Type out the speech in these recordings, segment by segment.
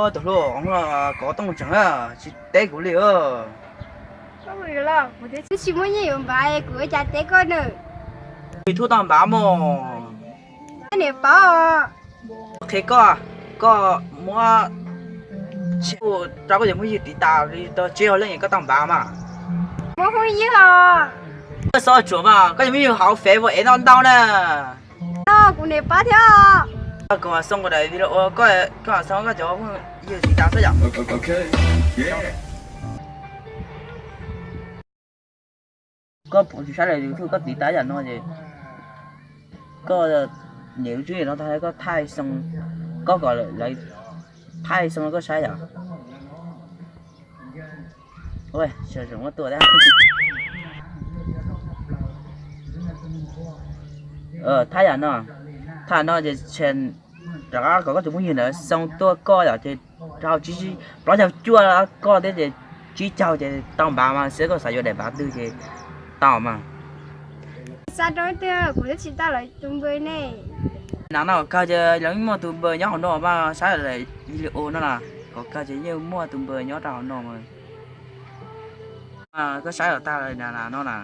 Tus hlub, kov tooj tseem tsis teb kuv li. Twb tsis muaj nyiaj yuav npav kuv ua cas teb koj na. YouTube tau npav mog. Niam paub. Qhia koj, koj muab rau koj cov phooj ywg tiv tas li tau tsib caug leej koj tau npav mas. Muab phooj ywg os. Koj txhob tsuam mas, koj cov phooj ywg hauv Facebook es ntau ntau na. Kuv niam paub thiab. Koj xoo daim video, koj xoo koj cov phooj ywg tiv tas xwb yom. Koj tsis saib lawv YouTube koj tiv tas yam no ces koj niam lub tswb no tag koj thaij xoo, koj kom lawv thaij xoo koj saib yom. Ua, sawv tseem muab tua thiab. Thaij yam no, thaij no ces rov qab kom koj tus phooj ywg ntawd xoo tuaj koj yom, ces rau plaub caug cuaj koj thiab ces tsib caug ces tau npav mas, xyov koj xav yuav daim npav twg ces tau mas. Xa rau twg kuv twb tsis tau lawv tus npawg ne. Nas no kom kawg ces lawv muaj tus npawg nyob hauv no mas, saib daim video no na, kom kawg ces yeej muaj tus npawg nyob rau hauv no mas. Koj saib los tag nas no na.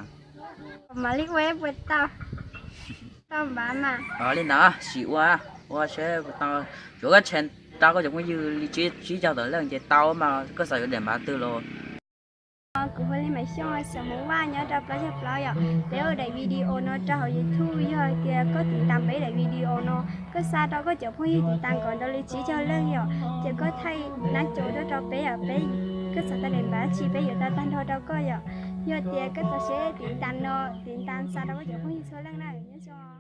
Mam li ua puas tau, tau npav mas. Li ntawd sim ua, ua seb puas tau. Tsuav koj tshee rau koj cov phooj ywg li tsib caug tawm leej ces tau mas, koj xav yuav daim npav twg los. Kuv hu li Maiv Xyooj, xeem Hmoob Vaj, nyob rau plaub caug plaub yom. Peb ua daim video no rau hauv YouTube, yog hais tias koj tiv tas peb daim video no, koj xa rau koj cov phooj ywg tiv tas kom ntau li tsib caug leej yom, ces koj thaij nab cov tuaj rau peb yom, peb, koj xav tau daim npav dab tsi peb yuav tau tag nrho rau koj yom. Yog tias koj tau siab tiv tas no, tiv tas xa rau koj cov phooj ywg txhua leej na, nyob zoo.